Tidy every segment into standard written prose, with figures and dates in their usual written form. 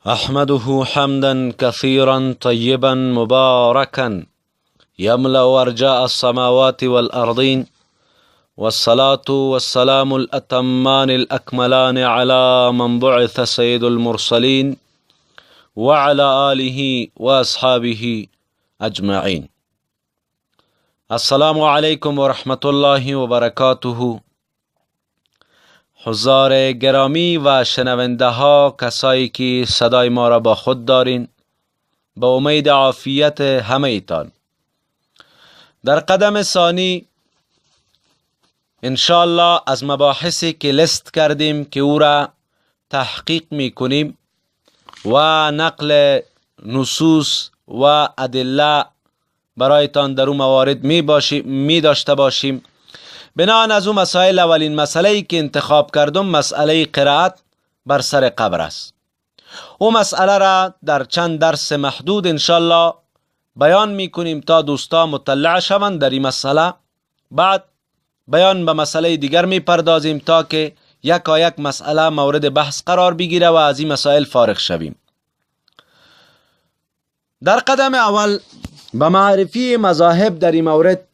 أحمده حمدا كثيرا طيبا مباركا يملأ أرجاء السماوات والأرضين، والصلاة والسلام الأتمان الأكملان على من بعث سيد المرسلين وعلى آله وأصحابه أجمعين. السلام علیکم و رحمت الله و برکاته. حضار گرامی و شنونده ها، کسایی که صدای ما را با خود دارین، با امید عافیت همه ایتان. در قدم ثانی انشالله از مباحثی که لست کردیم که او را تحقیق میکنیم و نقل نصوص و ادله برایتان در او موارد می داشته باشیم. بناهن از او مسائل، اولین مسئله ای که انتخاب کردم مسئله قرائت بر سر قبر است. او مسئله را در چند درس محدود انشالله بیان میکنیم تا دوستا مطلع شوند در این مسئله. بعد بیان به مسئله دیگر میپردازیم تا که یکا یک مسئله مورد بحث قرار بگیره و از این مسائل فارغ شویم. در قدم اول به معرفی مذاهب در این مورد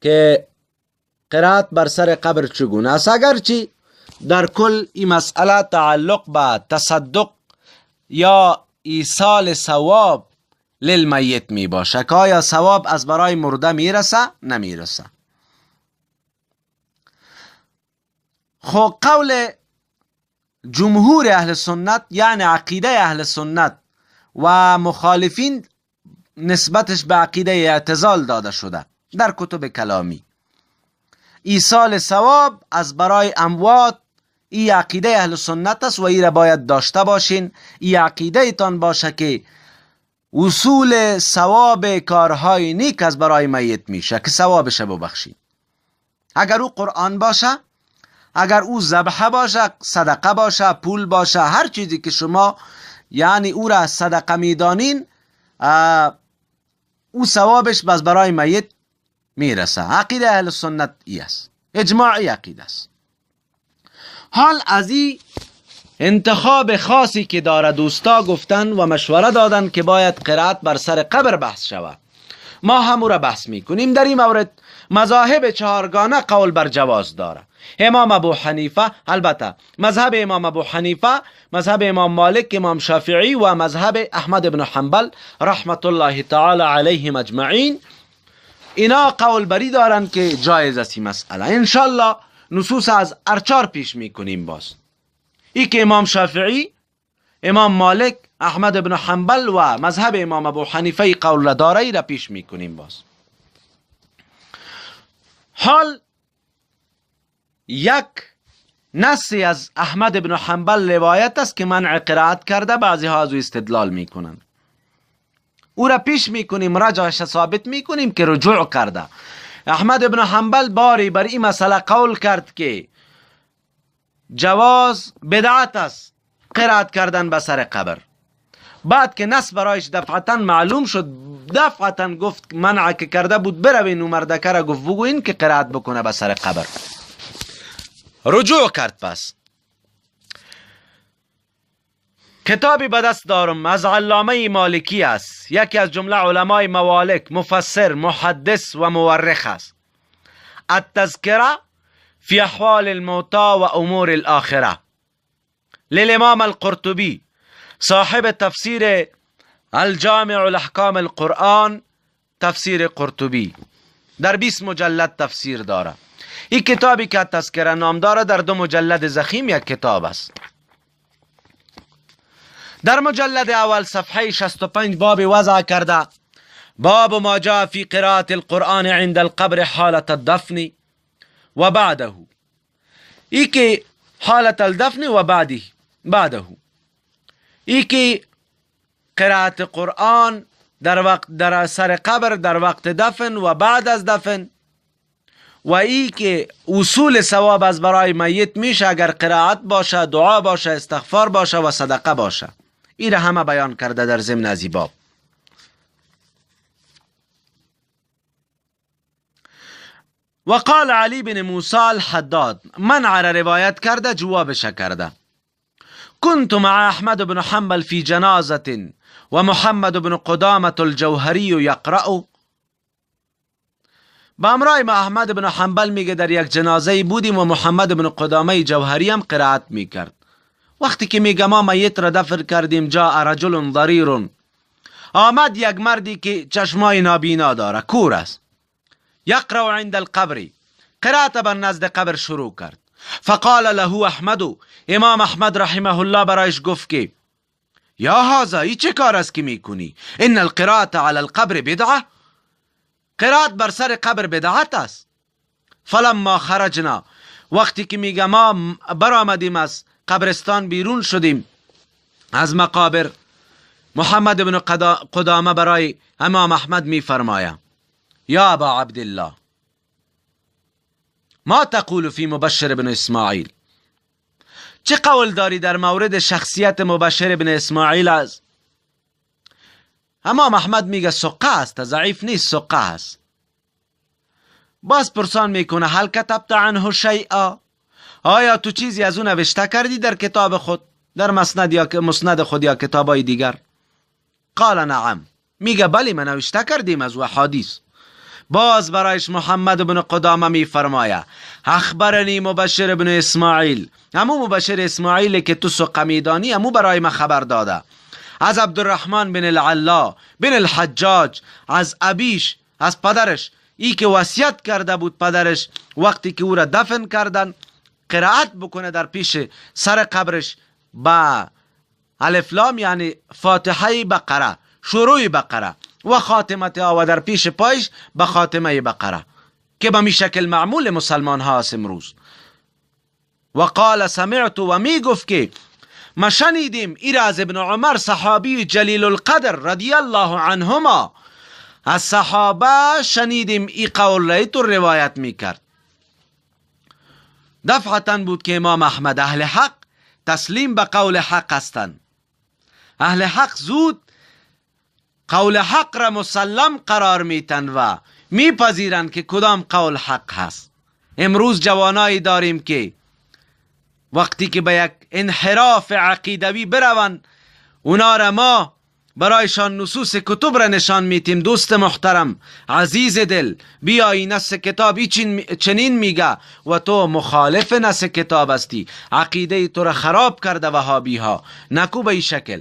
که قرائت بر سر قبر چگونه است، اگرچه در کل این مسئله تعلق به تصدق یا ایصال ثواب للمیت می باشه که آیا ثواب از برای مرده میرسه نمیرسه. خب قول جمهور اهل سنت، یعنی عقیده اهل سنت و مخالفین، نسبتش به عقیده اعتزال داده شده در کتب کلامی. ایصال ثواب از برای اموات ای عقیده اهل سنت است و ای را باید داشته باشین. ای عقیده تان باشه که وصول ثواب کارهای نیک از برای میت میشه که ثوابش ببخشین. اگر او قرآن باشه، اگر او ذبح باشه، صدقه باشه، پول باشه، هر چیزی که شما یعنی او را صدقه میدانین، او ثوابش بس برای میت میرسه. عقیده اهل سنت ای است، اجماعی عقیده است. حال از این انتخاب خاصی که داره دوستا گفتن و مشوره دادن که باید قرائت بر سر قبر بحث شود، ما هم او را بحث میکنیم. در این مورد مذاهب چهارگانه قول بر جواز داره. امام ابو حنیفه، البته مذهب امام ابو حنیفه، مذهب امام مالک، امام شافعی و مذهب احمد بن حنبل رحمت الله تعالی علیهم اجمعین، اینا قول بری دارن که جایز است این مسئله. انشالله نصوص از ارچار پیش میکنیم. باز ای که امام شافعی، امام مالک، احمد بن حنبل و مذهب امام ابو حنیفه قول داره ای را پیش میکنیم. باز حال یک نصی از احمد بن حنبل روایت است که منع قرائت کرده، بعضی ها از او استدلال میکنن. او را پیش میکنیم، رجعش ثابت میکنیم که رجوع کرده. احمد بن حنبل باری بر این مسئله قول کرد که جواز بدعت است قرائت کردن به سر قبر. بعد که نص برایش دفعتا معلوم شد، دفعتا گفت منع که کرده بود بروین و مردکه را گفت بگوین که قرائت بکنه به سر قبر. رجوع کرد. پس کتابی به دست دارم از علامه مالکی است، یکی از جمله علمای موالک، مفسر، محدث و مورخ است. التذکره فی احوال الموتى و امور الاخره للامام القرطبی، صاحب تفسیر الجامع الاحکام القرآن، تفسیر قرطبی، در 20 مجلد تفسیر داره. این کتابی که تذکره نام داره در 2 مجلد ضخیم یک کتاب است. در مجلد اول صفحه 65 باب وضع کرده، باب ما جاء فی قراءة القرآن عند القبر حالة الدفن و بعده. ای که حالت الدفن و بعده، ای که قرائت قرآن در وقت در سر قبر، در وقت دفن و بعد از دفن، و ای که اصول ثواب از برای میت میشه اگر قرائت باشه، دعا باشه، استغفار باشه و صدقه باشه. این را همه بیان کرده در ضمن از این باب. و قال علی بن موسی الحداد، منع را روایت کرده، جوابش کرده. كنت مع احمد بن حنبل في جنازة ومحمد بن قدامة الجوهری يقرأ. با امرای ما احمد بن حنبل میگه در یک جنازه بودیم و محمد بن قدامه جوهری هم قرائت میکرد. وقتی که میگه ما میت را دفن کردیم، جاء رجل ضریر، آمد یک مردی که چشمای نابینا داره، کور است. یقرأ عند القبر، قرائت بر نزد قبر شروع کرد. فقال له احمد، امام احمد رحمه الله برایش گفت که یا هذا، ای چه کار است که میکنی؟ ان القراءة علی القبر بدعه، قرائت بر سر قبر بدعت است. فلما خرجنا، وقتی که میگه ما برآمدیم از قبرستان بیرون شدیم از مقابر، محمد بن قدامه برای امام احمد میفرماید یا ابا عبدالله ما تقول فی مبشر بن اسماعیل، چه قول داری در مورد شخصیت مبشر بن اسماعیل است؟ امام احمد میگه ثقه است، ضعیف نیست، ثقه است. باز پرسان میکنه هل کتبت عنه شیئا، آیا تو چیزی از او نوشته کردی در کتاب خود، در مسند یا مسند خود یا کتابای دیگر؟ قال نعم، میگه بلی من نوشته کردیم از او احادیث. باز برایش محمد بن قدامه میفرمایه اخبرنی مبشر بن اسماعیل، همو مبشر اسماعیل که تو ثقه میدانی، همو برای من خبر داده، از عبدالرحمن بن العلا بن الحجاج، از ابیش، از پدرش، ای که وصیت کرده بود پدرش وقتی که او را دفن کردن قرائت بکنه در پیش سر قبرش با الف لام، یعنی فاتحه بقره، شروع بقره و خاتمه و در پیش پایش به خاتمه بقره که به می شکل معمول مسلمان ها است امروز. و قال سمعت، و می گفت که ما شنیدیم ای را از ابن عمر صحابی جلیل القدر رضی الله عنهما، از صحابه شنیدیم ای قول را تو روایت می کرد. دفعتا بود که امام احمد، اهل حق تسلیم به قول حق هستند، اهل حق زود قول حق را مسلم قرار میتن و میپذیرند که کدام قول حق هست. امروز جوانایی داریم که وقتی که به یک انحراف عقیدوی بروند، اونا را ما برایشان نصوص کتب را نشان میتیم. دوست محترم، عزیز دل، بیایی نص کتاب چنین میگه و تو مخالف نص کتاب هستی، عقیده تو را خراب کرده وهابی ها، نکو به این شکل.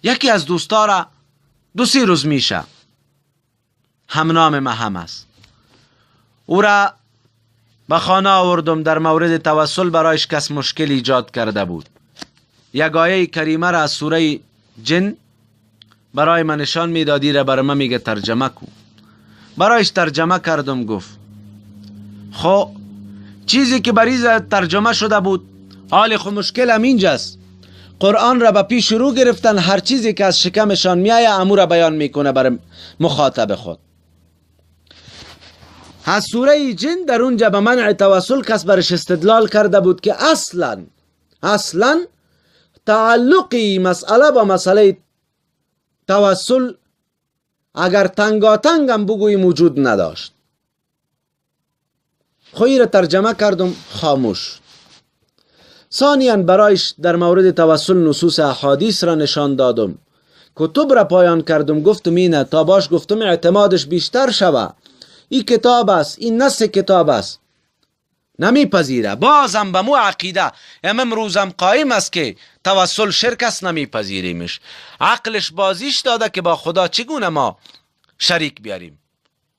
یکی از دوستا را 2-3 روز میشه، همنام ما هم است، او را به خانه آوردم، در مورد توسل برایش کس مشکل ایجاد کرده بود. یک آیه کریمه را از سوره جن برای من نشان میدادی، را برای من میگه ترجمه کو. برایش ترجمه کردم، گفت خب چیزی که بریز ترجمه شده بود، حال خو مشکل هم اینجاست، قرآن را به پیش رو گرفتن، هر چیزی که از شکمشان میایه امو را بیان میکنه برای مخاطب خود. از سوره جن در اونجا به منع توسل کس برش استدلال کرده بود که اصلا تعلقی مسئله با مسئله توسل اگر تنگاتنگم بگویی وجود نداشت. خو را ترجمه کردم، خاموش. ثانیا برایش در مورد توسل نصوص احادیث را نشان دادم، کتب را پایان کردم، گفتم اینه تا باش، گفتم اعتمادش بیشتر شوه، این کتاب است، این نص کتاب است، نمیپذیره. بازم به مو عقیده امروزم قایم است که توسل شرک است، نمیپذیریمش. عقلش بازیش داده که با خدا چگونه ما شریک بیاریم.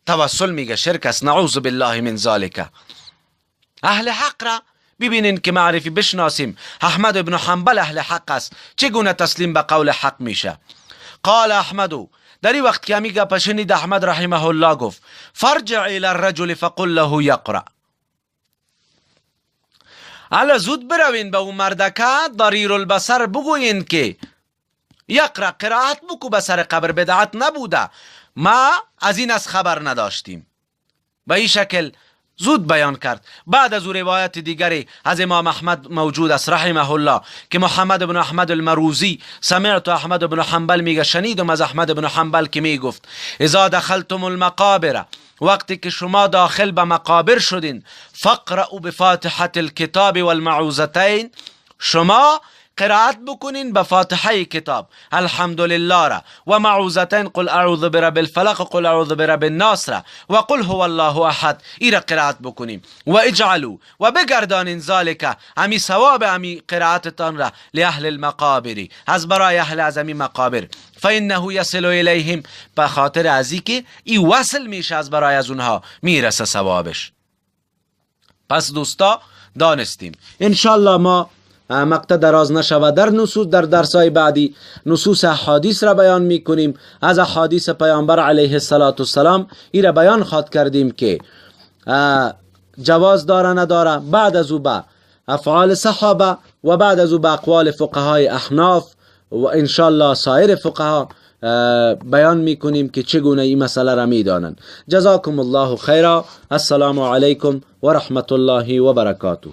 توسل میگه شرک است، نعوذ بالله من ذالک. اهل حق را ببینین که معرفی بشناسیم. احمد ابن حنبل اهل حق است، چگونه تسلیم به قول حق میشه. قال احمد، در این وقت که میگه پشنید احمد رحمه الله گفت فرجع الى الرجل فقل له یقرأ، الا زود بروین به اون مردکه ضریر البصر بگوین که یقرأ، قرائت بکو به سر قبر، بدعت نبوده، ما از این از خبر نداشتیم. به این شکل زود بیان کرد. بعد از او روایت دیگری از امام احمد موجود است رحمه الله که محمد بن احمد المروزی سمعت احمد بن حنبل میگه شنیدم از احمد بن حنبل که میگفت اذا دخلتم المقابر، وقتی که شما داخل به مقابر شدین، فقرأوا بفاتحة الكتاب والمعوذتین شما قرائت بکنین به فاتحه کتاب الحمدلله را و معوذتین قل اعوذ برب الفلق قل اعوذ برب الناس را و قل هو الله احد ای را قرائت بکنیم. و اجعلوا و بگردانین ذالک امی ثواب امی قرائتتان را لاهل المقابر از برای اهل از امی مقابر، فانه یصل الیهم، به خاطر ازی که ای وصل میشه از برای از اونها میرسه ثوابش. پس دوستا دانستیم انشالله ما مقطع دراز نشود در نصوص، در درسای بعدی نصوص احادیث را بیان میکنیم. از احادیث پیامبر علیه الصلاة والسلام ای را بیان خواد کردیم که جواز داره نداره، بعد از او به افعال صحابه و بعد از او به اقوال فقهای احناف و انشالله سایر فقها بیان میکنیم که چگونه این مسئله را میدانند. جزاکم الله خیرا. السلام علیکم و رحمت الله و برکاته.